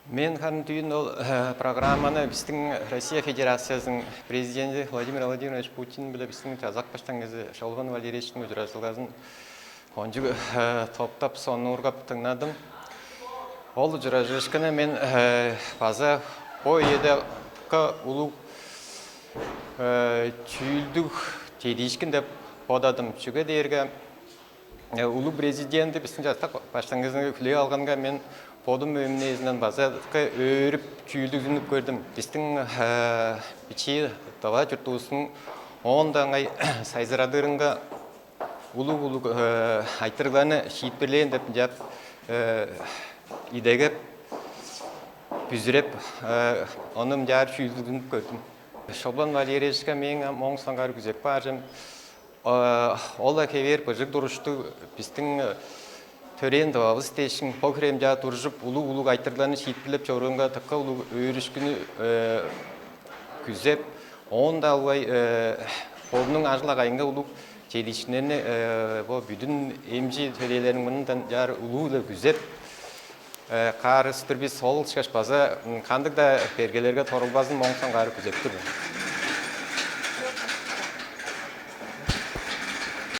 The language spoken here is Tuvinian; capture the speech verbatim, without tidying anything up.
Мен харын дүүн ол программаны бистиң Россия Федерациязының президенти Владимир Владимирович Путин биле бистиң чазак баштаңызы Шолбан Валерьевичтиң ужуражылгазын кончуг топтап сонуургап дыңнадым. Ол ужуражыышкыны мен база бо үеде улуг чүүлдүг чедиишкин деп бодадым. Чүге дээрге улуг президенти бистиң чазак баштаңызын хүлээп алганга мен бодум эмнээзинден база өөрүп чүүлдүгзүнүп көрдүм. Бистиң бичии дава чуртувустуң оон да ыңай сайзырадырынга улуг-улуг айтырыгларны шиитпирлээн деп мынчап идегеп, бүзүреп, ону мынчаар чүүлдүгүнүп көрдүм. Шолбан Валерьевичке мээң моң соңгаар күзеп баар чүвем, ол-ла хевээр быжыг туруштуг бистиң төрээн дывавыс дээшиң бо хире мынчаар туржуп, улуг-улуг айтырыгларны шиитпирлеп чоруунга дыка улуг өөрүшкүнү күзеп, оон-даа улай бодунуң ажыл-агайынга улуг чедиишкиннерни бо бүдүн эмчи төлээлериниң мурнундан чаар улуу-биле күзеп каарыстыр бис. Ол ышкаш база кандыг-даа бергелерге торулбазын моң соңгаар күзеп тур мен.